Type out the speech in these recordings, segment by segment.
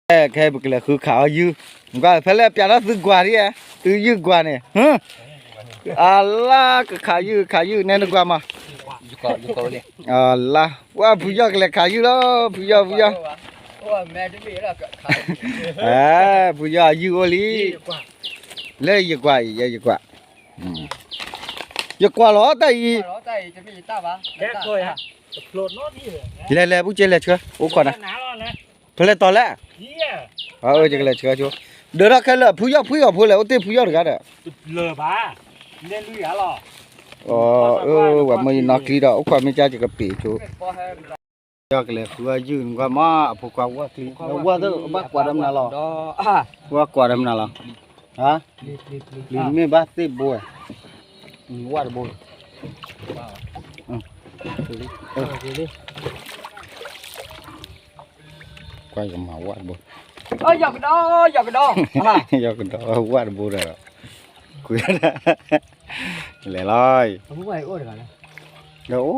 ခဲအံၤပကလဲၤဃုခးအီၣ်ယုၢ်, နကွၢ်ဖဲလဲၣ်ပျးထီၣ်သုကွၢ်ဒ်ဧါ, သုယုၢ်ကွၢ်န့ၣ်, အလါကခးယုၢ် ကခးယုၢ် နဲနကွၢ်မး, အလါ, ပှၤဖုယီၢ်ကလဲၤခးယုၢ်လီၤ, ဖုယီၢ် ဖုယီၢ်, ဖုယီၢ်အယုၢ်အိၣ်လံ, လၢယကွၢ်အံၤ ယဲယကွၢ်, ယကွၢ်လီၤတၢ်အံၤ, လဲၤလဲၤ ပူၤက့လဲၤဆှၢ အိၣ်ခိးနၤ, ဖဲလဲၣ်တီၤလဲၣ်, ယကလဲၤဆှၢဆိ, ဒၢထီၣ်ခဲလၢာ် ဖုယီၢ်ဖုယီၢ်ဖိလဲၣ် အိၣ်တ့ၢ်ဖုယီၢ်တဂၤဒီး, အၢ ဝဲမ့ၢ်ယနီၢ်ချံဒီး အိၣ်ခိးမ့ၢ်ကါယကပ့ၤဆိ, ယီၢ်ကလဲၤဃုအယုၢ်နကွၢ်မး အဖိခွါဝၢ်ချံ, ဝၢ်သ့ၣ်ဘၣ်ကွၢ်ဒီးမနုၤလီၤ, ဝၢ်ကွၢ်ဒီးမနုၤလီၤ, လံမ့ၢ်ဘၣ်သ့ၣ်ဘိဝဲ, ဝၢ်တဘိ ကွၢ်ယကမၤဝၣ်, ယီၢ်ကဒီး ယီၢ်ကဒီး ဝၣ်တဘိဒီး, ကွၢ်, လဲၤလီၤ, ဒီးအိၣ်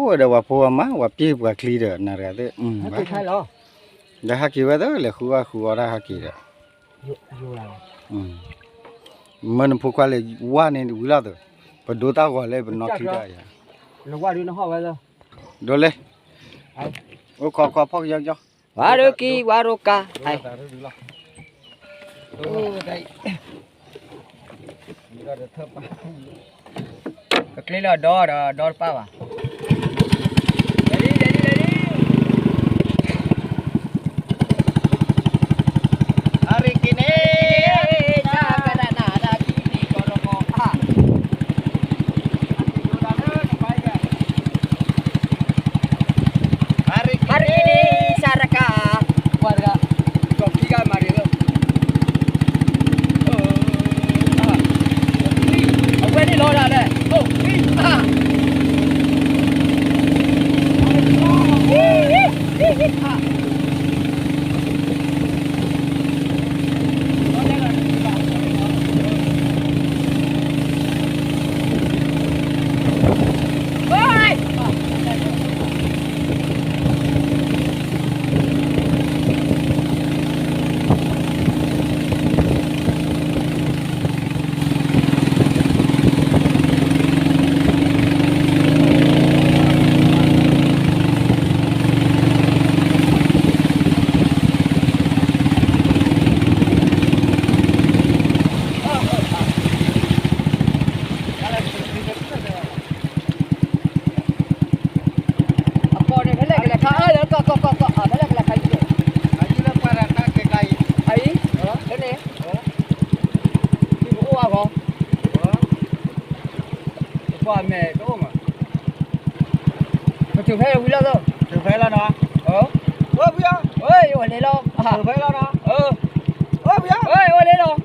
ဝဲဒီးပှၤဖိပှၤမါ ပှၤပျ့ၢ်ပှၤချံဒီး နၤတဂၤသ့ၣ်, ဒီးဟဲက့ၤဝဲသ့ၣ် လဲၤဃုအီၣ်ဃုအီတၢ်ဟဲက့ၤဒီး, မၢနဖိခွါလဲၤဝၣ်န့ၣ်ဝံၤလီၤသ့ၣ်, ပဒိတၢ်ဂီၤလၢပနီၢ်ချံတၢ်ယၤ, ဒိးလဲၣ်, အိၣ်ခိးခိးဖီၣ်ကယီကယီ ဝါရိကံ ဝါရိကါ, ကကျ့လီၤဒီဒီဒီတပၢ်ဘၣ်, လဲၤလံ လဲၤလံ လဲၤလံ, အရ့က့ၤန့ၣ်, အရ့က့ၤန့ၣ် စၢ်ရကါ, ပှၤတဂၤ, ကီၢ်ခံဂၤမၤရ့ၤလၢ, အဝဲန့ၣ်လီၤဒၣ်လဲၣ်, အိၣ်ဝံၤ, အကီၢ်န့ၣ် ဖဲလဲၣ်ကလဲၤခးအါလၢ ကီၢ် ကီၢ် ကီၢ် ကီၢ် ဖဲလဲၣ်ကလဲၤခးယုၢ်, အအံၤ, ဖဲန့ၣ်, သုကအိၣ်အဂီၢ်, ပကွၢ်မဲာ်တအိၣ်မး, ပတုၤဖဲဝံၤလီၤသိး, တုၤဖဲလီၤနီၤ, အိၣ်လ့လီၤ, အိၣ်လ့လီၤ,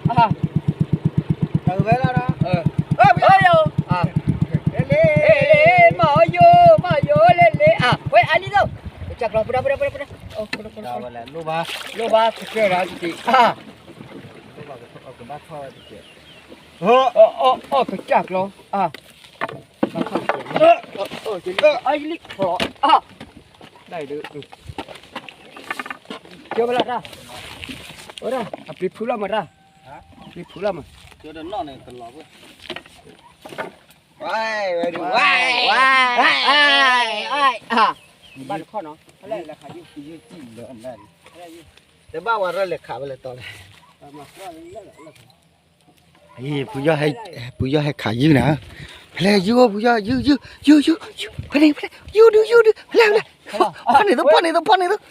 မၤအီၤယိာ် မၤအီၤယိာ်လ့လ့, ဝဲအါလံသိး, ကစၢ်ကျီၤ ပဒၣ် ပဒၣ် ပဒၣ် ပဒၣ်, လိၣ်ဘၣ် လိၣ်ဘၣ်ကစၢ်ရၣ်တက့ၢ်, အီၣ် အီၣ် အီၣ် ကစၢ်ကျီၤ, အါ, အါ, အါ, ဒ်, ကၢဝဲလၢတၢ်, ဝဲဒၣ် အပျံၤဖုလီၤမးတၢ်, ပျံၤဖုလီၤမး, ဝဲ, ဝဲ, ဝဲ, ဝဲ, ဘၣ်တခီနီၤ, လဲၤခးယုၢ်, တဘၣ်ဝဲရၢၢ်လဲၤခးဝဲလဲၤတီၤလဲၣ်, ဖုယီၢ်ဟဲခးယုၢ်နၤ, ဖဲလဲၣ်ယုၢ် ဖုယီၢ် ယုၢ် ယုၢ် ယုၢ် ယုၢ် ဖဲန့ၣ် ဖဲလဲၣ် ယုၢ်ဒု ယုၢ်ဒု ဖဲလဲၣ် ဖဲလဲၣ်, ဖီၣ်န့ၢ်သိး ဖီၣ်န့ၢ်သိး,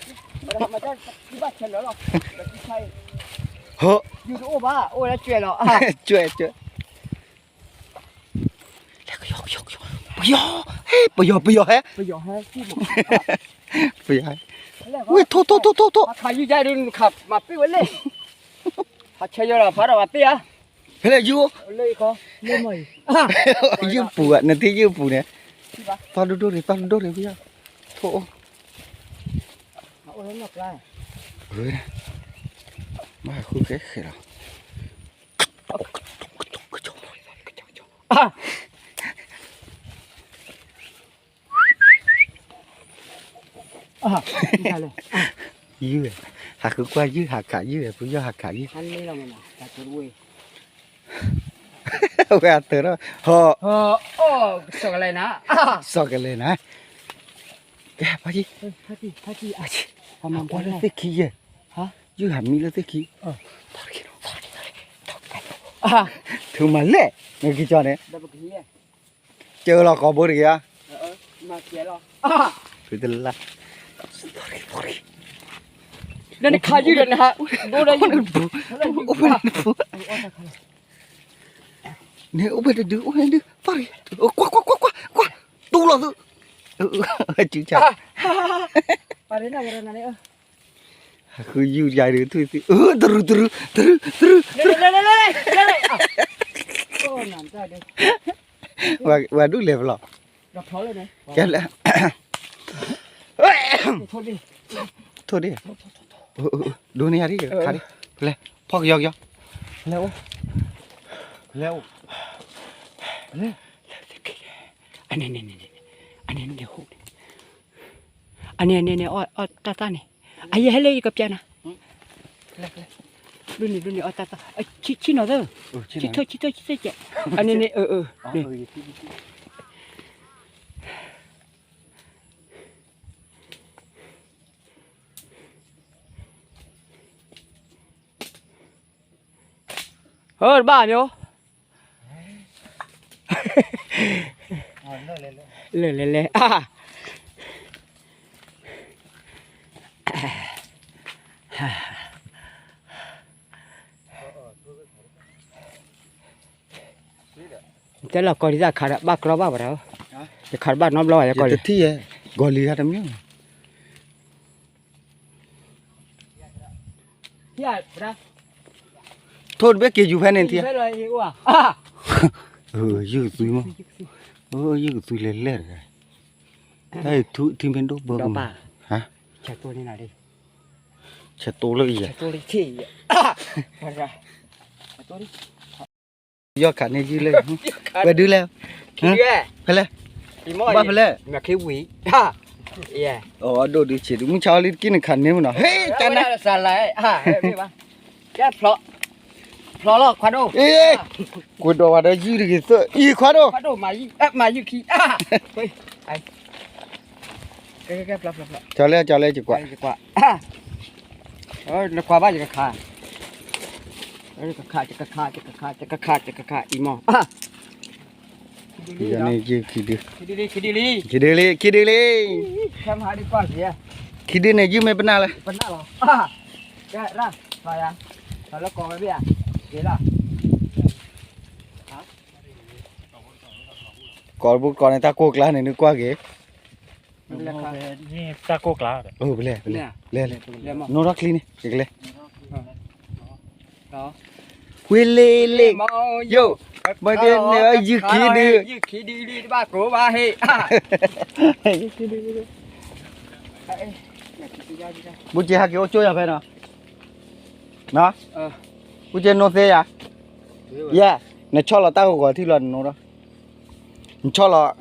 ဟၢ, ကွဲး ကွဲး, ပယီၤ ပယီၤ ပယီၤ ပယီၤဟဲ, ပယီၤဟဲ, ဝ့ၢ် ထိၣ် ထိၣ် ထိၣ် ထိၣ် ဖဲလဲၣ်ယုၢ်, ယုၢ်ပူၤဧါ, နထံၣ်ယုၢ်ပူၤန့ၣ်, သီၣ်ဒိၣ်ဒိၣ်န့ၣ် သီၣ်ဒိၣ်ဒိၣ်န့ၣ် ပယီၤ, ထိၣ်အိၣ်, ဘၣ်ဃုဃဲဃဲလီၤ, ယုၢ်, ဟး အဃုကွၢ်ယုၢ်ဟးခးယုၢ် ဖုယီၢ်ဟးခးယုၢ်, ဝဲအတၢၤထီၣ်, ဟီ, စီၤကလဲၤနၤ, ကဲ, ပှၤ, ကွၢ်လၢသ့ၣ်ခံယဲၢ်, ယုၢ်ဟးမံလၢသ့ၣ်ခံ, ထုးမၤလဲၣ်, နက့ၤကၠီန့ၣ် ကၢလီၤကိာ်ဘိတဂ့ၤဧါ, ဖုတလါ, ဒီးနခးယုၢ်ဒီးနဟး, အိၣ်ဖဲနပူၤ, န့ၣ်အိၣ်ဖဲတဒု, အိၣ်ဖဲတဒု, ကွၢ်ကွၢ်ကွၢ်ကွၢ်ကွၢ်, တူၢ်လီၤသု, စုဆါ, ဃုယုၢ်ယၤဒုး ထွံၣ်သံ, တရူးတရူး, တရူးတရူး, ဝဲဒူၣ်လဲၤဖဲလဲၣ်, ကဲလဲၣ်, ထိၣ်ဒ့ၣ်, ဒိးန့ၢ်ယၤဒ်, ဖဲလဲၣ်, ဖီၣ်ကယီကယီ, ဖဲလဲၣ်, ဖဲလဲၣ်, အန့ၣ်န့ၣ်, အန့ၣ်န့ၣ်, အန့ၣ်န့ၣ်န့ၣ်, အီၣ်တၢ်သၣ်န့ၣ်, အယဲဟဲလၢယကပျဲနၤ, ဒ်န့ၣ်ဒ်န့ၣ် အီၣ်တၢ်သၣ်, ဆံၣ်နီၤသၢ, ဆံၣ်ထိၣ်ဆံၣ်ထိၣ်ဆံၣ်ထိၣ်ကဲး, အန့ၣ်န့ၣ်, အၢ တဘၣ်မ့ၢ်, လဲၤလဲၤလဲၤ, တဲလီၤကီၢ်လံၤသၣ်ခးဒီးဘၣ်ကြီဘၣ်ဝဲဒၣ်, ယခးတဘၣ်နီတဘျီဘၣ်, ယကီၢ်လံၤ, ဂီၤလံၤတမ့ၢ် ထိၣ်တဘ့ၣ်က့ၤယူၤဖဲန့ၣ်ထံ, ယုၢ်ကသွံမး, ယုၢ်ကသွံလဲၤလဲၣ်တဂၤ, တၢ်အံၤထူထံမ့ၢ်ဒိၣ်ဘၢကမး, ဆဲးတိလၢယဲ, ယီၢ်ခးန့ၢ်ယုၢ်လၢ, ဝဲဒုလဲၣ်, ဖဲလဲၣ်, ဘၣ်ဖဲလဲၣ်, အဒိၣ်ဒုဆံးဒု မုၢ်ဆါအီၤလံတက့ၢ်နခးန့ၢ်မနီၤ ဟ့ၣ် ကနၣ်, ဖျီလီၤခွါဒိၣ်, ကွဲးဒီးဝဲဒီးယုၢ်တဂ့ၤသၢ အံၤခွါဒိၣ်, ကၠီၤလဲၣ် ကၠီၤလဲၣ် ယကွၢ်, နကွၢ်ဘၣ်ယကခး, ယကခး ယကခး ယကခး ယကခး ယကခး ယကခး အံၤမီၢ်, ယန့ၣ်ယုၢ်ခံဒု, ခံဒုလံ, ခံဒုလံ, ခံဒုန့ၣ်ယုၢ်မ့ၢ်ပနၢ်လၢ, ကိးဘိကိးန့ၣ် တၢ်ကိၢ်ကျါန့ၣ် နကွၢ်က့ၤ, တၢ်ကိၢ်ကျါ, ပလဲၤ, ပလဲၤ, နိထီၣ်ချံန့ၣ် ကလဲၤ, ဝ့လ့လ့, ယိၣ်, မ့ၢ်က့ၤန့ၣ် ယုၢ်ခံဒု, ယုၢ်ခံဒုလံ တဘၣ်ကိးဘၣ်ဟ့ၣ်, ဘူးက့ၤဟဲက့ၤအိၣ်ကၠိယၤဖဲနီၤ, ဘူးက့ၤနိသ့ယၤ, ယဲ, နဆီၣ်လီၤတၢ်ဂီၤဂီၤထံၣ်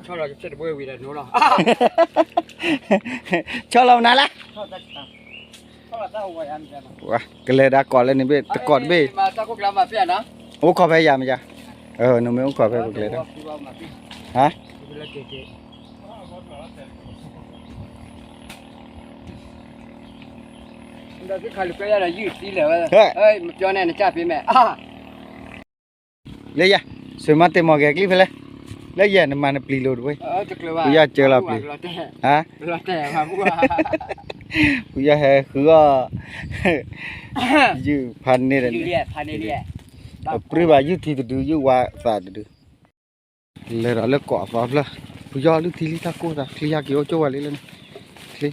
လီၤနနိထီၣ်, နဆီၣ်လီၤ, ဆီၣ်လီၤမနုၤလဲၣ်, ကလဲၤဒၣ်ကိးလၢန့ၣ်ဘ့ၣ် တကိးတဘ့ၣ်, အိၣ်ခိးဖဲယၤမယၤ, နမ့ၢ်အိၣ်ခိးဖဲပကလဲၤဒၣ်, ဟါ လၢယၤ, ဆွေမသစ်မော်ဂဲၤကျိဖဲလဲၣ်, လၢယၤ နမၤနပျံၤလိာ်တဝဲ, ဖုယီၢ်ကၢလီၤပျံၤ, ဖုယီၢ်ဟဲဃုအီၣ်, ယုၢ်ဖးန့ၢ်ဒီး, အပြံၢ်ဘၣ်ယုၢ်ထံတဒု ယုၢ်ဝါသးတဒု လဲၤဒီးလၢကိးအသီဖျၢၣ်, ဖုယီၢ်လုၢ်ထံလံတၢ်ကိၢ်သး ချံယါက့ၤအိၣ်ကၠိဝဲလံလၢန့ၣ်, ချံ,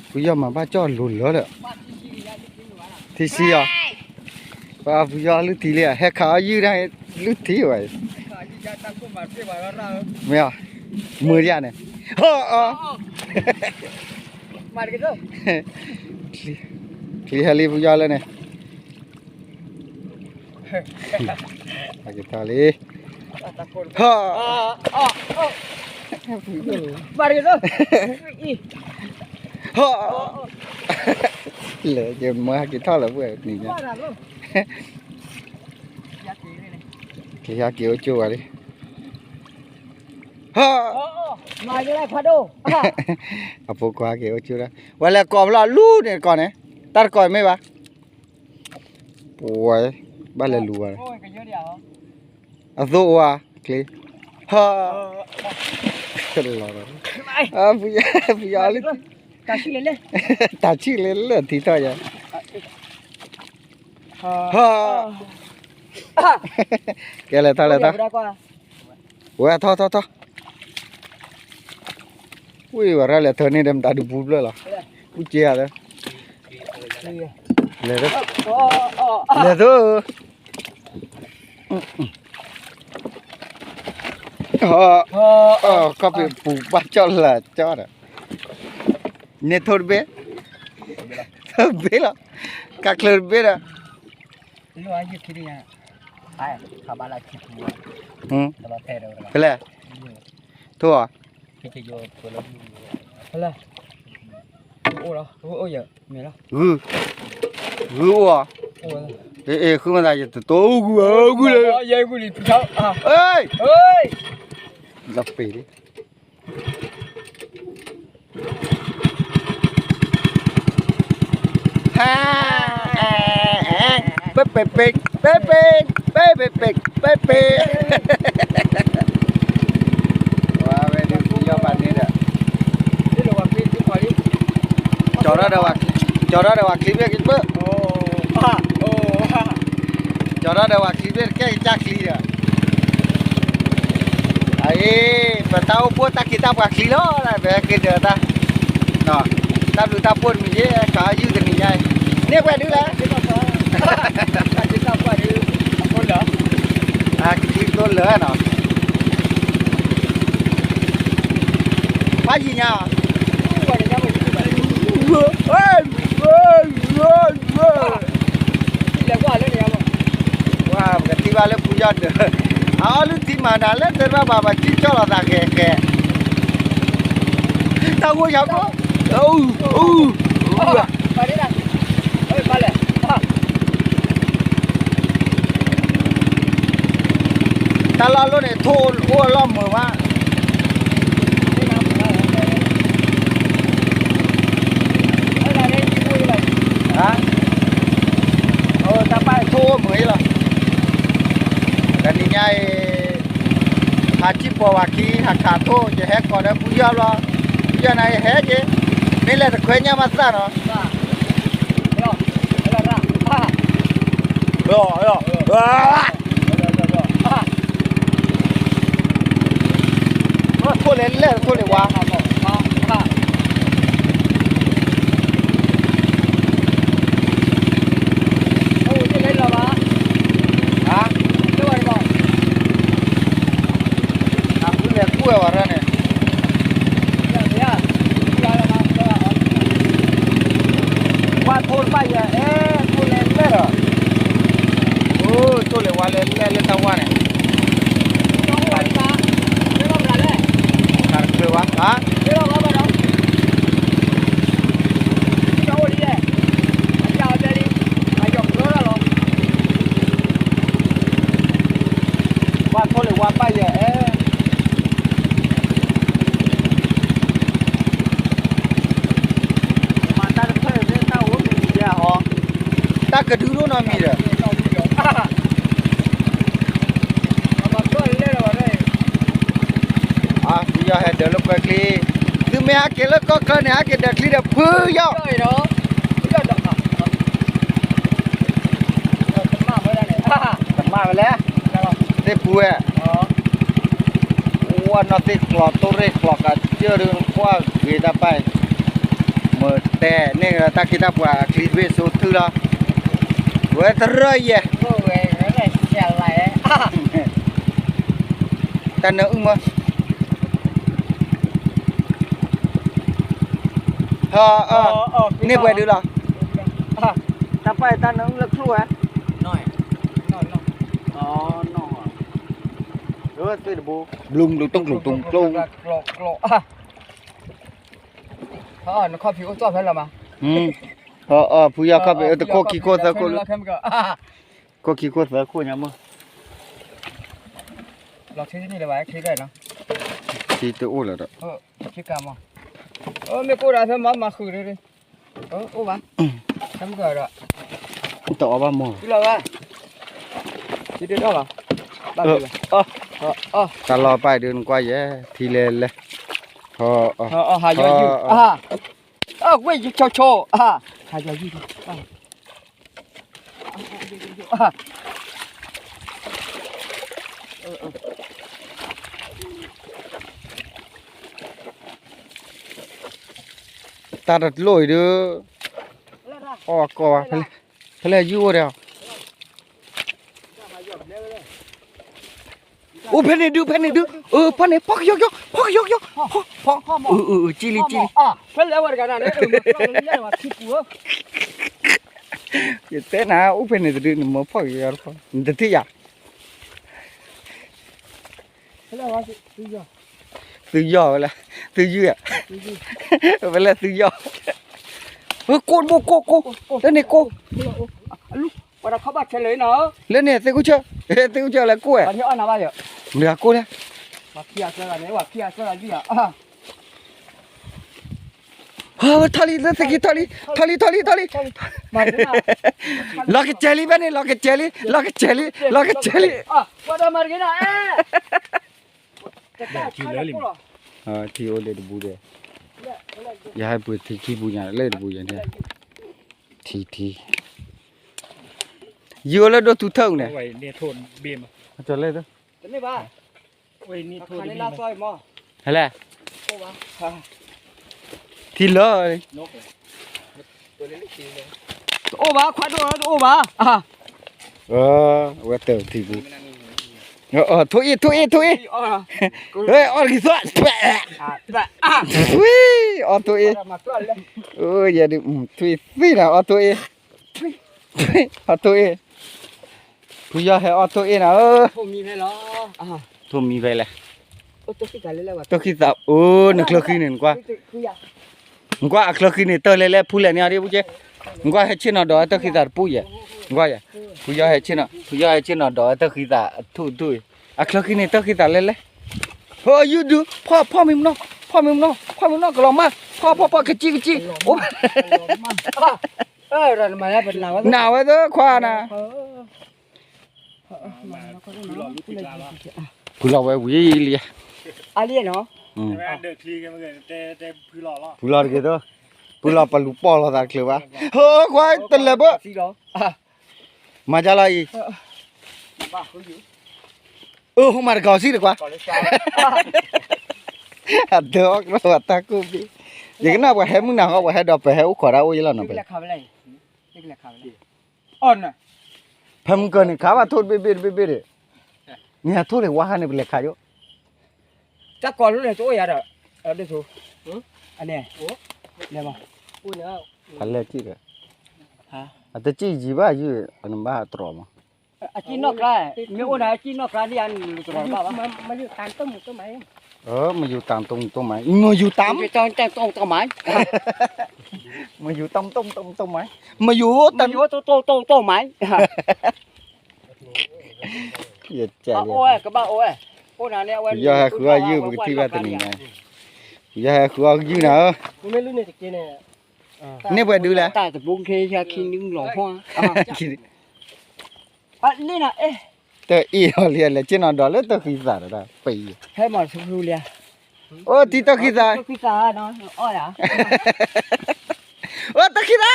ဖုယီၢ်မၤဘၣ်ကၠီၣ်လိၤလၢဒီး, ထံဆံအီၤ, ပှၤဖုယီၢ်လုၢ်ထံလံ ဟဲခးအီၣ်ယုၢ်ဒၣ် လုၢ်ထံဝဲ, မ့ၢ်, မုာ်ယါန့ၣ်, ဟီၣ်အီၤ, ချံဟဲလံဖုယီၢ်လၢန့ၣ် ကထီၣ်လံ, ဟီၣ်, ဟီၣ်, လၢယမၢဟဲက့ၤထီၣ်လၢပှဲၤနံၤညါ, က့ၤဟဲက့ၤအိၣ်ကၠိဝဲလံ, ဟါ, အဖိခွါက့ၤအိၣ်ကၠိဒၣ်, ဝဲလဲၤကိးဖျီလူန့ၣ်တကိးန့ၣ်, တၢ်တကိးမ့ၢ်ဘၣ်, ပဝဲ, ဘၣ်လဲၤလူၤဝဲ, အသိအိၣ်ဧါ, ချ့, ဟါ, လီၤ, ပယီၤလံ, တၢ်ဆံၣ်လၢလၢထံထီၣ်ယၤ, ဟါ, ကဲလဲၤထီၣ်လဲၤထီၣ်, ဝဲထီၣ်ထီၣ်ထီၣ်, ဝံၤဝဲရၣ်လဲၤထၢန့ၢ်ဒီးမတၤဒုးပူၤဖျၢၣ်လီၤ, ပူၤက့ၤဧါ, လဲၤ, လဲၤသိ, ခီၣ်ဖံးပူၤဘၣ်ကၠီၣ်လၢာ်ကၠီၣ်ဒီး, န့ၣ်ထိၣ်တဘ့ၣ်, တဘ့ၣ်လီၤ, ကးချၢတဘ့ၣ်ဒီး, ဖဲလဲၣ်, ထိၣ်ဧါ, ဂုၢ်, ဂုၢ်အိၣ်ဧါ, ဂုၢ်လၢ, လီၤပ့ၤလံ ဟါ, ပဲပဲပဲ, ပဲပဲ, ပဲပဲပဲ, ပဲပဲ, ဝဲဒုးယီၢ်ဘၣ်န့ၣ်ဒီး, ကၠီၤထီၣ်ဒီးဝဲ, ကၠီၤထီၣ်ဒီးဝဲချံဘ့ၣ်က့ၤပၢၢ်, ကၠီၤထီၣ်ဒီးဝဲချံဘ့ၣ်တကဲကစၢ်ချံဒီး အအံၤ, ပတၢ်အိၣ်ဖှိၣ်တၢ်ခ့တၢ်ပှၤချံလီၤ, ပဟဲက့ၤဒၢးတၢ်, တၢ်ဘျုးတၢ်ဖှိၣ်တမံၤယဲ, ကဟးယုၢ်တနံၤညါအံၤ, န့ၢ်ပှဲၤဒုလၢ, အကချံသိလၢနီၤ, ဖးယံၤညါ ပကထံၣ်ဘၣ်လၢပူၤယီၢ်ဒၢး, အအီလုၢ်ထံမၤနၤလၢသ့ၣ်တဖၣ်ဘၣ် ပှၤထံၣ်ကၠီၣ်လီၤသးဃဲးဃဲး, တၢ်ဂိၢ်ယီၤကိၢ်, အူ, အူ, တၢ်လီၢ်လီၢ်န့ၣ် ထိၣ်အိၣ်အလီၢ်မုာ်မး, တၢ်ပၢ်ထိၣ်အိၣ်မုာ်အံၤလီၤ, တနံၤညါအံၤ, ဟးထံၣ်ပိာ်ဝၤခံ ဟးခးထိၣ် ယဟဲကိးဒီးပူၤယီၢ်ဘျီ, ပူၤယီၢ်နၤယဟဲက့ၤ, မ့ၢ်လဲၤတခွဲညၣ်မးသၣ်နီၤ ထိၣ်လဲၤလဲၣ် ထိၣ်လဲၤဝါ, အဃုလဲၤကူၣ်ဝဲဝဲဒၣ်န့ၣ် ဝါထိၣ်တဘၣ်ယဲ အဲ ထိၣ်လဲၤလဲၣ်ဒီး, အိ ထိၣ်လဲၤဝါလဲၤလဲၣ်လၢတၢ်ဝါန့ၣ်, တၢ်တချုးဝါ, ဝါထိၣ်လဲၤဝါဘၣ်ယဲ အဲ မၤတၢ်တဖျၢၣ်သ့ၣ်တၢ်အိၣ်မံၤယဲဟီ, တၢ်ကဒုဒိၣ်နီတမံၤဒီး, အသုယီၢ်ဟဲဒၢးလၢပှဲၤချံ, သုမ့ၢ်ဟဲက့ၤလၢကီၢ်ချၢန့ၣ် ဟဲက့ၤဒၢးချံဒီးဖုယီၢ်, တမၣ်ဝဲလဲၣ်, သ့ၣ်ပူၤဝဲ ဝဲနီၢ်သ့ၣ်ကျီၤ တိၢ်ရ့ၣ်ကျီၤကစၢၢ်ဒုး ကွၢ်ဂ့ၤတၢ်ပၢ်, မ့ၢ်တဲန့ၢ်ကဒီးတၢ်ခ့တၢ်ပှၤအချံတဘ့ၣ်စိထုလီၤ, ဝဲတရၢၢ်ယဲၢ်, တၢ်နၢအုၣ်မး, ဟၢ, န့ၢ်ပှဲၤဒုးလီၤ, တၢ်ပၢ်တၢ်နၢအုၣ်လၢချိၣ်ဝဲ, သ့ၣ်တဘိ, ဘျုးဘျုးတူၢ်ကျူၤတူၢ်ကျူၤ နခီၣ်ဖံးအိၣ်သီၣ်ဖဲလီၤမး, အီၤ ဖုယီၢ်ခီၣ်ဖံး တခိၣ်ခံခိၣ်သၢခိၣ်လၢ ခိၣ်ခံခိၣ်သၢခိၣ်ညါမ့ၢ် ခံတအိၣ်လၢၤဒီး မ့ၢ်ကိၣ်ဒီးဖဲမၤမၤဃုာ်ဒီး အိၣ်ဘၣ် တအီၣ်ဘၣ်မ့ၢ် တၢ်လီၤပာ်ဒုးနကွၢ်ယဲ ထံလဲၤလဲၤ ဟါယွၤယုၢ် ဝ့ၢ်ယဆိဆိ ဟါယွၤယုၢ် တၢ်တလိၣ်အံၤဒုး အီၣ်အကီၢ်ဘၣ် ဖဲလဲၣ်ယုၢ်အိၣ်ဒီး အိၣ်ဖဲန့ၣ်ဒုး ဖဲန့ၣ်ဒုး ဖီန့ၣ် ဖီကယီကယီ ဖီကယီကယီ ဖီ ဖီ ကံလံ ကံလံ ယတဲနၤ အိၣ်ဖဲန့ၣ်တဒုး နမ့ၢ်ဖီကယီကယီတဖီ နတထံၣ်ယၤ သုယီၢ်ဝဲလဲၣ် သုယုၢ် ဝဲလဲၣ်သုယီၢ် ကိၢ်တဘိကိၢ်ကိၢ် လၢန့ၣ်ကိၢ် လၢန့ၣ်သ့ၣ်ကူၣ်ဆၢ သ့ၣ်ကူၣ်ဆၢလဲၤကိၢ်ဝဲ မ့ၢ်ကိၢ်လဲၣ် ထီၣ်လံ လၢသ့ၣ်ခံထီၣ်လံ ထီၣ်လံ ထီၣ်လံ ထီၣ်လံ လီၤကစဲၤလံဖဲန့ၣ် လီၤကစဲၤလံ လီၤကစဲၤလံ လီၤကစဲၤလံ ထံအိၣ်လၢတဘူးဒီး ယဟဲပှ့ၤထံခံပူၤညါ လၢတဘူးယဲန့ၣ် ထံထံ ယိၤလၢဒိၣ်ထူထၢၣ်န့ၣ် ဟဲလဲၣ် ထံလၢ တအိၣ်ဘၣ် ခွါဒိၣ်လီၤ တအိၣ်ဘၣ် အဝဲတၢ်ထံပူၤ ထိၣ်အ့ၣ် ထိၣ်အ့ၣ် ထိၣ်အ့ၣ် အီၣ်တဂံၢ်သွၣ် အီၣ်ထိၣ်အ့ၣ် ယဲဒုး ထိၣ်အ့ၣ်သ့နၤ အီၣ်ထိၣ်အ့ၣ် အီၣ်ထိၣ်အ့ၣ် ဖုယီၢ်ဟဲ အီၣ်ထိၣ်အ့ၣ်နၤဧၢ ထိၣ်မံဖဲလဲၣ် တၢ်ဃံသး အိၣ် နချၢဃံန့ၣ် နကွၢ် နကွၢ်အချၢဃံန့ၣ် တၢ်လဲၤလဲၤဖူလဲၣ်န့ၣ် အီၤဒ့ပူကဲ နကွၢ်ဟဲဆ့ၣ်နီၤဒီးတၢ်ဃံသးတပူယဲ နကွၢ်ယဲ ဖုယီၢ်ဟဲဆ့ၣ်နီၤ ဖုယီၢ်ဟဲဆ့ၣ်နီၤဒီးတၢ်ဃံသးထူၣ်ထူၣ် အချၢဃံန့ၣ် တၢ်ဃံသးလဲၤလဲၤ ဟိယုၢ်ဒုး ဖီၣ် ဖီၣ်မံမနီၢ် ဖီၣ်မံမနီၢ် ဖီၣ်မံမနီၢ် ကလီၤမၢ် ဖီၣ် ဖီၣ် ဖီၣ် ကစံကစံ အိၣ် နဝဲသ့ၣ်ခွါနၤ ဖုလီၤဝဲဝံၤလံ ဖုလီၤတဂ့ၤသိး ဖုလီၤပလူၤပီၢ်လိာ်သးတချုးဘၣ် ဟိခွါတလၢာ်ဘၣ် မၤဒ်လီၤအံၤ အၢ ဟိမၤတကီၢ်စံၣ်တကွၢ် အဒၢအီၣ်ကရီအတၢ်ကိၣ်ဘ့ၣ် ယကနၣ်ပှၤဟဲမုၢ်နၤဟီ ပှၤဟဲဒီးပှၤဟဲအိၣ်ခိးဒၣ်အိၣ်ယဲလီၤနီၤ ဖဲမုၢ်ကၢၢ်န့ၣ် ခးဘၣ်ထိၣ်တဘ့ၣ်ဘ့ၣ် တဘ့ၣ်ဘ့ၣ်ဒီး နဟဲထိၣ်လၢဝါခါန့ၣ် ပလဲၤခးယိၣ် တၢ်ကီၤလၢန့ၣ် တအိၣ်ယၤဒီး ဒိၣ်ဆိ အန့ၣ် လဲၤမး ဖးလဲၢ်ကံၣ်ဒီး အတကံၣ်ယံၤဘၣ်ယုၢ် အနဘၣ်တြီၤမး အကံၣ်နီၢ်ကျါ မ့ၢ်အိၣ်နၤအကံၣ်နီၢ်ကျါန့ၣ် ယၤနုာ်တြီၤဘၣ်ဘၣ် မယူၤတၢ်တိၢ်တိၢ်မး မယူၤတၢ်တိၢ်တိၢ်မး မယူၤတၢ်တိၢ်တိၢ်မး မယူၤတၢ်တိၢ်တိၢ်တိၢ်မး ယကဘၣ်အိၣ်ဝဲ ပယီၤဟဲဃုအီၣ်ယုၢ် ပကထံၣ်ဘၣ်တနံၤညါ ပယီၤဟဲဃုအီၣ်ယုၢ်နၤဧၢ န့ၢ်ပှဲၤဒုးလဲၣ် တၢ်တဘိခံခံနုလီၤဟီ တၢ်အ့ၣ်လီၤလံ လဲၤက့ၤနီၤဒီးလၢတၢ်ဃံသးဒီး ပအံၤ အိၣ်တံၤတၢ်ဃံသး အိၣ်တၢ်ဃံ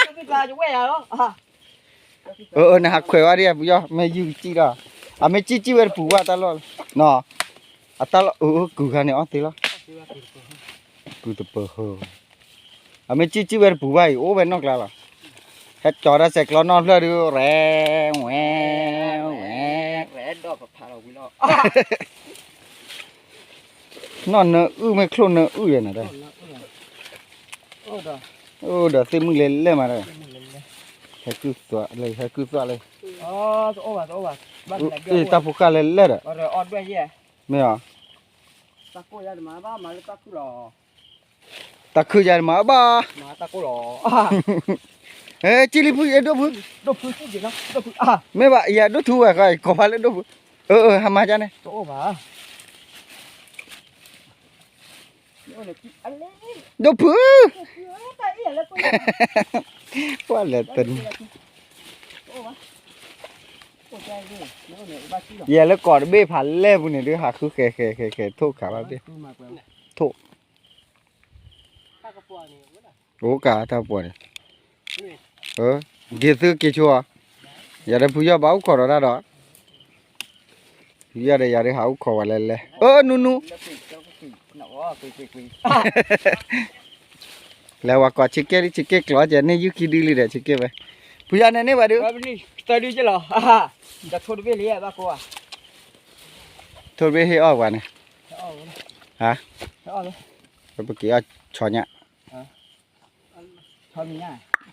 သး နဟးခွဲးဝဲဒၣ် ပယီၤ မ့ၢ်ယုၢ်ကစံၣ်ဒီး အမ့ၢ်ကံၣ်ကံၣ်ဝဲတပူၤဘၣ်တၢ်လီၢ် နီၤ အတၢ်လီၢ် အၢ ကုၤခါန့ၣ်အီၣ်သ့လီၤ ကုၤတပၢၤဟၢ အမ့ၢ်ကံၣ်ကံၣ်ဝဲတပူၤဘၣ်အံၤ အိၣ်ဝဲနီၢ်ကျါလီၤ ဟဲကၠီၤတၢ်ဆဲးကျိးနီၢ်ဖျၢၣ်ဒုး ရဲ ဝဲ ဝဲ နီၢ်နၢအုၣ်မ့ၢ်ချိၣ်နၢအုၣ်ယဲနၤဒီး အိၣ်ဒီးသ့ၣ်မုၣ်လဲၤလဲၣ်မးဒီး ဟဲကုၢ်သွးလၢ ဟဲကုၢ်သွးလၢ တၢ်ဖိဃၢ်လဲၤလဲၣ်ဒီး မ့ၢ်အီၤ တၢ်ခုၣ်ယၤတမၤဘၣ် တၢ်ခုၣ်ယၤတမၤဘၣ် တၢ်ကိၢ်လီၤ အ ဟဲ ကံလံဖု ယဒိၣ်ဖု, မ့ၢ်ဘၣ် ယဒိၣ်ထူဝဲဃီ ကိးဖးလၢဒိၣ်ဖု, အၢ အၢ ဟါမါကန့ၣ်, ဒိၣ်ဖု, ကွၢ်လဲၤတနံၤ, ယဲလၢကီးတဘ့ၣ်ဖးလဲၢ်ပူၤန့ၣ် ဒုးဟးဃုဃဲၤဃဲၤဃဲၤဃဲၤထိၣ်ခးဘၣ်ဘ့ၣ်, ထိၣ် အိၣ်ကးတၢ်ပှီၤန့ၣ်, က့ၤသုက့ၤဆိအီၤ, ယၤဒီးဖုယီၢ်ဘၣ်အိၣ်ခိးဒီးတၢ်ဒီး, ဖုယီၢ်ဒီးယၤဒုးဟးအိၣ်ခိးဝဲလဲၣ်လဲၣ်, အၢ နူနူ, လဲၤဝဲကိးဆ့က့ၣ်လံ ဆ့က့ၣ်ကျီးကဲန့ၣ် ယုၢ်ခံဒုလံဒီးဆ့က့ၣ်ဝဲ, ဖုယီၢ်န့ၣ်န့ၢ်ဝဲဒုး, သၢဒုကလီၤ, ထိၣ်တဘ့ၣ်ဟ့ၣ်အီၣ်ပှၤန့ၣ်, ဟါ, ပက့ၤအီၣ်ဆီညၣ်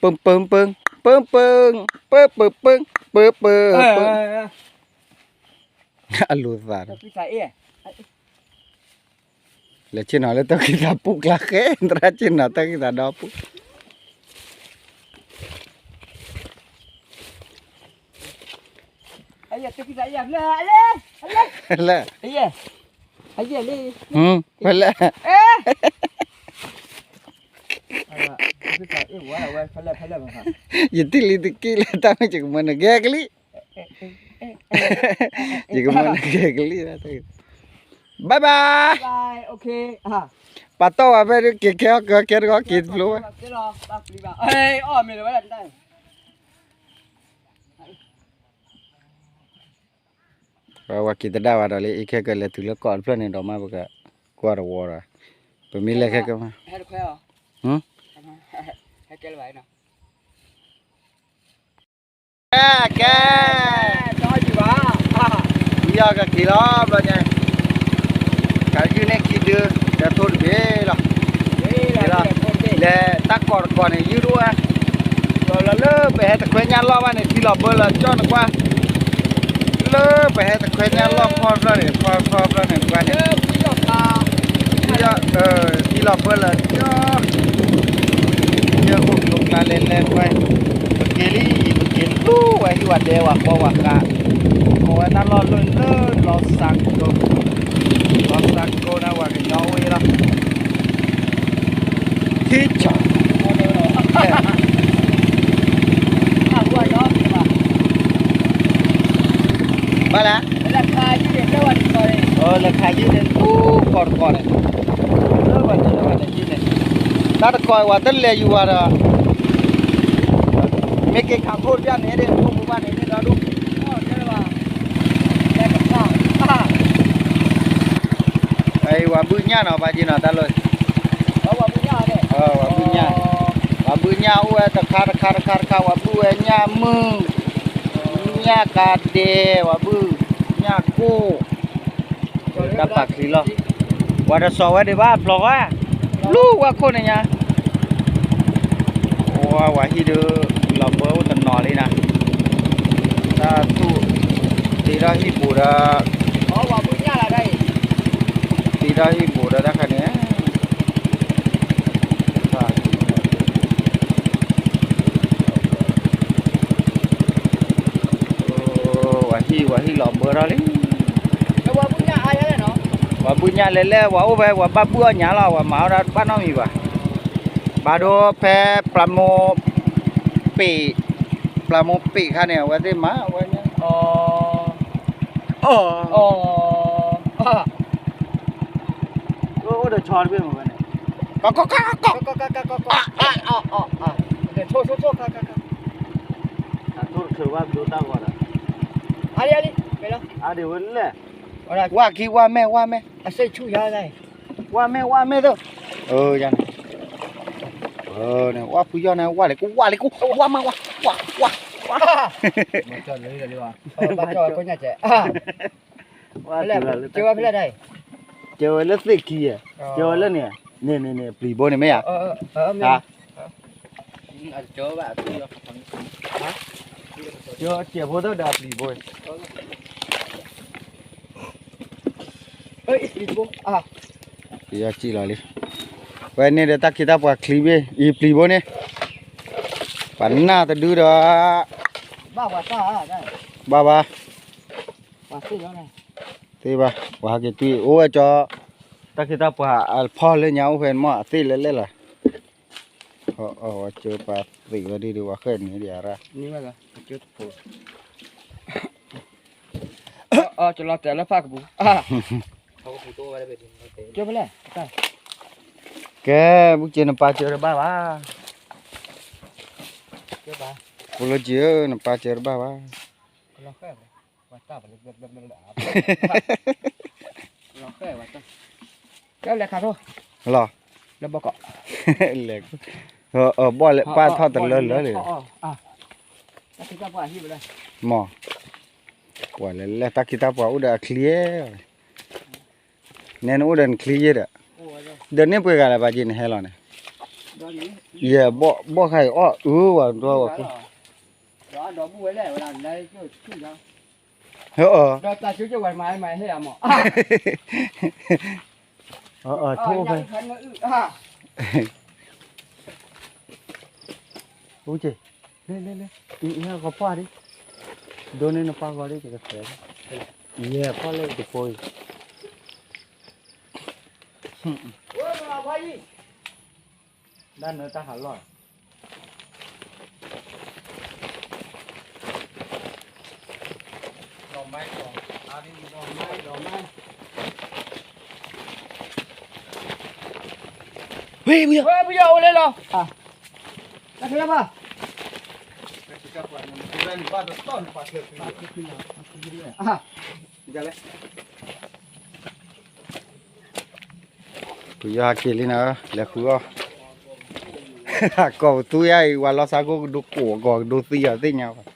ပၢပၢပၢ, ပၢပၢ, ပၢပၢပၢ, ပၢပၢပၢ, အလိၤသးဒီး, လဲၤဆ့ၣ်နီၤလၢတၢ်ဃံသးပူၣ်ကျါဃဲ သရၣ်ဆ့ၣ်နီၤတၢ်ဃံသးဒီပူၣ် လၢ, ဖဲလဲၣ်, ယတံၢ်လံတက့ၢ်လၢတၢ်မ့ၢ်ယကမၢနဂဲၤကလံ, ယကမၢနဂဲၤကလံ, bye bye, ပာ်တီၢ်ဝဲဖဲက့ၤခဲအီၣ်ကဲတဂီၤက့ၤတဖျိဝဲ ဝဲက့ၤတဒၣ်ဝဲဒီးလံ အံၤခဲကလဲၤတုၤလၢကီးတဖျၢၣ်န့ၣ်ဒီးမး ပကကွၢ်တဝီဒီး ပမ့ၢ်လဲၤခဲကမး ကဲ, ကဲ, ယီၢ်ကက့ၤလီၤ ဘျီညါ, ကယုၢ်န့ၢ်ခံဒု, ဒီးထိၣ်တဘ့ၣ်လီၤ, လဲၤတၢ်ကီးတကီးန့ၣ် ယုၢ်တအိၣ်ဝဲ, လီၤလၢပဟဲတခွဲညၣ်လီၢ်ဘၣ်န့ၣ် ထံလီၤဘၢလၢကၠီၣ်နကွၢ် လၢပဟဲတခွဲညၣ်လီၢ်ဖီဖျၢၣ်န့ၣ် ဖီဖျၢၣ်န့ၣ်ကွၢ်န့ၣ်, ထံလီၤဘၢလၢကၠီၣ်, ယဲၢ်အိၣ်ကျိၤကျါလဲၤလဲၤကွၢ်, ပက့ၤလံ ပက့ၤလူဝဲဟံၣ်ဝဲဒဲဝဲဃီဝဲဃါ, အဝဲတၢ်လီၢ်လၢလၢလီၤစၢ်ကိ, လီၤစၢ်ကိန့ၣ် ပှၤကညီအိၣ်အံၤလီၤ ထံဆး, ဘၣ်လဲၣ်, လဲၤခးယုၢ်န့ၣ် ပူၤကီးတကီးန့ၣ်, လၢပှၤတလဲၤယုၢ်န့ၣ်, တၢ်တကီးဝဲတလဲၤယူၤဝဲဒီး, မ့ၢ်က့ၤခးခိၣ်တဘျီန့ၣ် ဒ်ခိၣ်မူဘၣ်န့ၣ် ဒ်ဒီဒူၣ် ဝဲဘုၣ်ညၣ်နီၤ ဘၣ်က့ၤနီၤ တၢ်လီၢ်, ဝဲဘုၣ်ညၣ်, ဝဲဘုၣ်ညၣ်အိၣ်ဝဲတခါတခါတခါတခါ ဝဲဘုၣ်ဝဲညၣ်မုၢ်, ညၣ်ကးဒဲး ဝဲဘုၣ်ညၣ်ကိၣ်, တၢ်ပာ်ချံလီၤ, ပှၤတစီၤဝဲဒံးဘၣ်ဖျီဃီ, လူဝဲခိၣ်န့ၣ်ညါ ဝဲဟံၣ်ဒုး လီၤဘၢအိၣ်တနီၤလံနၤ, တၢ်သူၣ်, တ့ထီၣ်ဟံၣ်ပူၤဒီး, တ့ထီၣ်ဟံၣ်ပူၤဒီးတၢ်ခါန့ၣ်, ဝဲဟံၣ် ဝဲဟံၣ်လီၤဘၢထီၣ်လံ, ပှၤဘုၣ်ညၣ်လဲၤလဲၣ် ပှၤအိၣ်ဖဲ ပှၤဘၣ်ဘုၣ်အီၣ်ညၣ်လီၤ ပှၤမၤအီၣ်ဒၣ်ဘၣ်နီတမံၤဘၣ်, ဘၣ်ဒိဖဲ ပျၢမိၢ် ပ့း, ပျၢမိၢ်ပ့းခါန့ၣ် အဝဲသ့ၣ်မၤဝဲ, အီၣ်, အိၣ်ဒီးဆီတဘ့ၣ်မ့ၢ်ဝဲန့ၣ်, ကီကီကီကီကီ, အါဒ့ဝဲလဲၣ်, ဝါခံ ဝါမဲာ် ဝါမဲာ်, ဝါမဲာ် ဝါမဲာ်သိး, ယၤန့ၣ်, ဝါဖုယီၢ်န့ၣ် ဝါလဲၤကိး ဝါလဲၤကိး ဝါမး ဝါ, ဝါ, ဝါ, ဝါ, ကဲဝဲဖဲလဲၣ်, ကဲဝဲလၢသ့ၣ်ခံ, ကဲဝဲလၢန့ၣ်, န့ၣ်န့ၣ်န့ၣ် ပျံၤဘိန့ၣ်မ့ၢ်ဧါ, ကဲဖိသၣ်ဒီးပျံၤဘိ, ပျံၤဘိ, ပယီၤစံၣ်လီၤလံ, ဝဲန့ၣ်ဒီးတၢ်ခ့တၢ်ပှၤချံဘ့ၣ် အံၤပျံၤဘိန့ၣ်, တၢ် ပနၢ်တဒုဒီး, ဘၣ်ဘၣ်, သ့ဘၣ်, ပှၤဟးက့ၤတွံၢ်အိၣ်ဝဲကၠီ, တၢ်ခ့တၢ်ပှၤအဖီၣ်လၢညါအိၣ်ဖဲန့ၣ်မ့ၢ်အသ့လဲၣ်လဲၣ်လီၤ, အဝဲကၠီပှၤသ့ဝဲဒ်ဒီးပှၤဃဲၣ်န့ၣ်ဒီးရၣ် ကလီၤတဲာ်လၢဖၣ်ကပူၤ, ကဲ, ဘူးက့ၤနပၢ်စၢတဘၣ်ဘၣ်, ပလီက့ၤဧၢ နပၢ်စၢတဘၣ်ဘၣ်, လီၤ, ဘီၣ်လၢပၢ်ထီၣ်တလၢလၢလံ, မ့ၢ်, ပှၤလဲၤလဲၤတၢ်ခ့တၢ်ပှၤအိၣ်ဒီးအချံ, နဲနအိၣ်ဒီးနချံယဲဒီး, ဒီးန့ၣ်ပှဲၤဂၤလၢၤဘၣ်က့ၤနဟဲလီၤန့ၣ်, ယဘီၣ်ခါအံၤအီၣ်အၢဝဲဒီးဝဲခိၣ်, အၢ, ထိၣ်ဖဲ, လဲၤလဲၤလဲၤ, အံၤကပှၢ်ဒံး, ဒိးန့ၢ်နပၢ်ဂီၤဒံး ကကသဲး, ယဲပှၢ်လၢတဖိအံၤ, ဒၣ်နၢတၢ်ဟးလီၢ် ဝဲ, ဝဲ, အိၣ်လဲလီၤ, တၢ်ခ့တၢ်ပှၤ, ပယီၤဟးက့ၤလံနၤ, လဲၤဃုအီၣ်, ကိးပသူယါအံၤ ဝၤလီၤဆါကိၣ်ကဒိကိးကီၤကဒိသံအီၤသ့ၣ်ညါဘၣ်,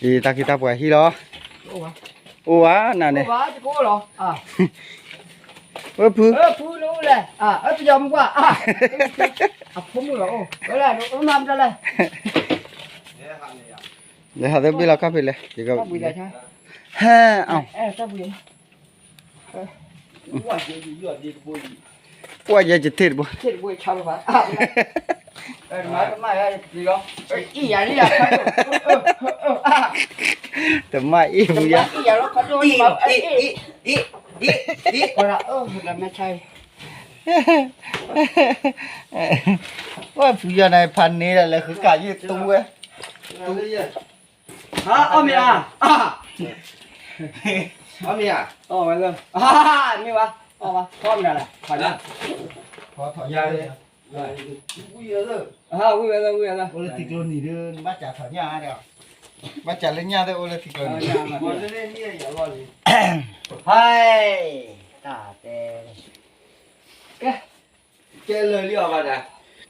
အံၤတၢ်ခ့တၢ်ပှၤဟံၣ်လီၤ, အိၣ်ဝဲနၤန့ၣ်, ဝဲဖု, ဖုလဲၣ်, ပယီၤမုၢ်ပှၢ်, အဖိမုၣ်လီၤ, လဲၤဟးသဘ့ၣ်လီၤ ခါဖဲလဲၣ်, ဟဲအီၤ, ပှၢ်ယဲယထ့ၣ်တဘိ, တမၣ်အ့ၣ်ဖုယါ, ဝဲဖုယါန့ၣ် ဖးန့ၢ်ဒီးလဲၤဃုကးယဲၢ်တူဝဲ, အီၣ်မ့ၢ်ဧါ, အီၣ်မ့ၢ်ဧါ, မ့ၢ်ဝဲ, အီၣ်မ့ၢ်ဧါ, ထီၣ်ညါ, ဝံၤဝဲလၢ, အိၣ်လၢထံကျိနံၤဒီး ဘၣ်စးထီၣ်ညၣ်ဒီး, ဘၣ်စးလၢညၣ်သ့ၣ်အိၣ်လၢထံကျိနံၤ, ဟဲ, တၢ်တဲ ကဲလၢာ်လံအီၤဘၣ်ဒၣ်,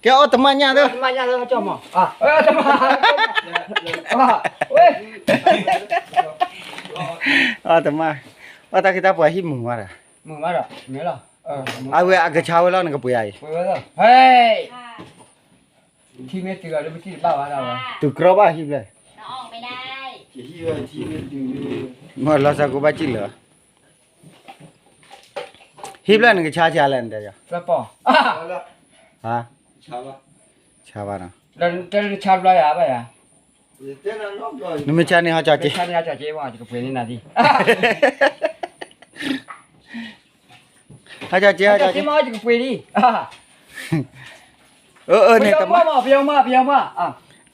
ကဲအီၣ်တမၣ်ညၣ်သၢ, တမၣ်ညၣ်သၢကၠီမး, အီၣ်တမၣ်, အီၣ်တၢ်ခ့တၢ်ပှၤဟံၣ်မုာ်မးဒီး, မုာ်မးဒီး, မ့ၢ်လီၤ, အဝဲအကဆါဝဲလီၤ နကပှ့ၤအါအံၤ, ထံမ့ၢ်တုၤအီၤလၢပထံၣ်တဘၣ်ဘၣ်ဒၣ်ဝဲ, တုၤကြီဘၣ်ဟံၣ်ဖျၢၣ်, မ့ၢ်လီၤစၢ်ကိးဘၣ်စံၣ်လၢာ် ဟံၣ်ဖျၢၣ်နကဆါဆါလဲၣ်နတဲယီၤ, ဆါဘၣ်နီၤ, ဆါဘၣ်ယၤဘၣ်ယၤ, နမ့ၢ်ဆါန့ၣ်ဟီၣ်ကၠီက့, ဟီၣ်ကၠီက့, အၢ အၢ န့ၣ်တမၣ်, ပယီၤမး ပယီၤမး,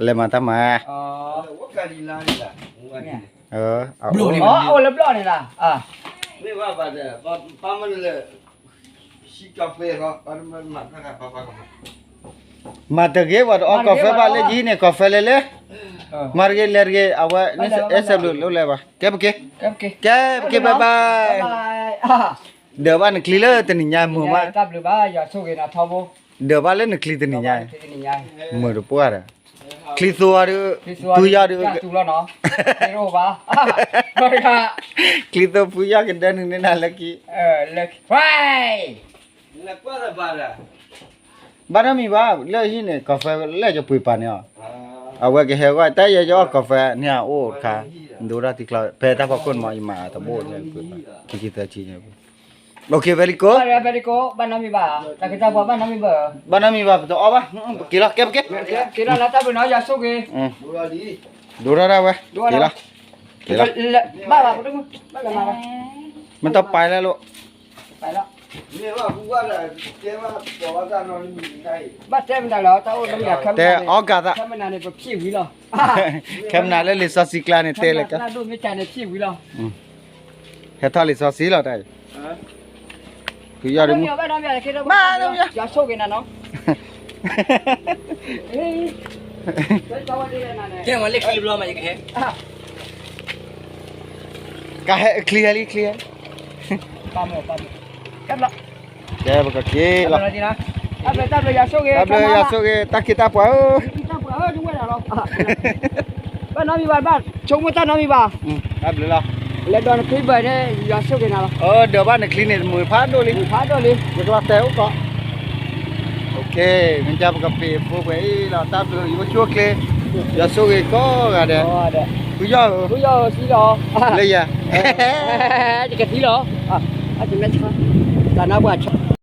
လဲၤမၤတၢ်မၤ, အိၣ်လၢဘျီၣ်န့ၣ်လီၤ, မၤတဂ့ၤ ပှၤတအီၣ်ကီၢ်ဖဲဘၣ်လၢယဟံၣ်န့ၣ် ကီၢ်ဖဲလဲၣ်လဲၣ်, မၤတဂ့ၤ လဲၤတဂ့ၤ အဝဲ အဲၣ်စဲးဘျုးလိၣ်လဲၣ်ဘၣ်, ကဲပက့ၤ, ကဲပက့ၤ bye bye, ဒၢးဘၣ်နချံလၢတနံၤညါမုာ်မး, ဒၢးဘၣ်လၢနချံတနံၤညါ, မုာ်တပှၢ်ဒီး, ချံသိအီၤဒီး, ဖုယီၢ်ဒီး, ချံသိဖုယီၢ်ကဒၢနုာ်န့ၢ်နၤလၢခံ, ဘၣ်နီတမံၤဘၣ် လၢဟံၣ်န့ၣ် ကီၢ်ဖဲလဲၣ်ယပှ့ၤပာ်န့ၢ်အီၤ, အဝဲကဟဲဂီၢ် တၢ်ယဲယအီၣ်ကီၢ်ဖဲန့ၣ်အိၣ်တခါ, ဒိတၢ်ထံကျီ ဖဲတၢ်ဖီခိၣ်န့ၣ်မး ယမၤတဘိၣ်န့ၣ်, ခံဆံသၢဆံန့ၣ် very good, very good, ဘၣ်နီတမံၤဘၣ်, တၢ်ကစၢ်ပှၤဘၣ်နီတမံၤဘၣ်, ဘၣ်နီတမံၤဘၣ် ပတအီၣ်ဘၣ်, ပက့ၤလီၤ ကဲပက့ၤ, က့ၤလီၤလၢတၢ်ဘျုးနီၤ ယွၤဆိၣ်ဂ့ၤ, ဒိၣ်ထီၣ်ဒၣ်ဝဲ, က့ၤလီၤ, က့ၤလီၤ, ဘၣ်ဘၣ်, မ့ၢ်တပာ်လဲၣ်လိာ်, ဘၣ်တဲမတၤလဲၣ်, တၢ်အိၣ်လၢမ့ၢ်ဒၣ် တဲအီၣ်ကၤသး, ခဲမနၤန့ၣ် ပဖံးဝံၤလီၤ, ခဲမနၤလၢလံာ်စီဆှံကျါန့ၣ်တဲလၢက, မ့ၢ်တၢ်န့ၣ်ဖံးဝံၤလီၤ, ဟဲထီၣ်လံာ်စီဆှံလီၤတၢ်အံၤ, ဖုယီၢ်ဒုးမူ, ယွၤဆိၣ်ဂ့ၤနၤနီၤ, ကဲဝဲလၢချံဘျီမး ယကဟဲ, ကဟဲချံဟဲလံချံဟဲ, ကဲပကက့ၤလီၤ, တၢ်ဘျုး တၢ်ဘျုး ယွၤဆိၣ်ဂ့ၤ တၢ်ဘျုး ယွၤဆိၣ်ဂ့ၤ တၢ်ခ့တၢ်ပှၤဧၢ, ဘၣ်နီတမံၤဘၣ် ဘၣ်ဆိကမိၣ်တၢ်နီတမံၤဘၣ်, တၢ်ဘျုးလီၤ, လဲၤဒိးနချံဘၢၣ်န့ၣ် ယွၤဆိၣ်ဂ့ၤနၤလီၤ, ဒိးဘၣ်နချံန့ၣ် မုာ်ဖးဒိၣ်လံ, ဖးဒိၣ်လံ, ယကလီၤတဲာ်အိၣ်ကီး, မ့ၢ်ကဲပကပ့ၤဖိပှဲၤအံၤလီၤ တၢ်ဘျုး ယွၤဆိၣ်ဂ့ၤ, ယွၤဆိၣ်ဂ့ၤကိးဂၤဒဲး, ဖုယီၢ်ဧၢ, ဖုယီၢ်ဧၢ သံလီၤ, လၢယၤ, ယကသံလီၤ, တၢ်နါပှၤ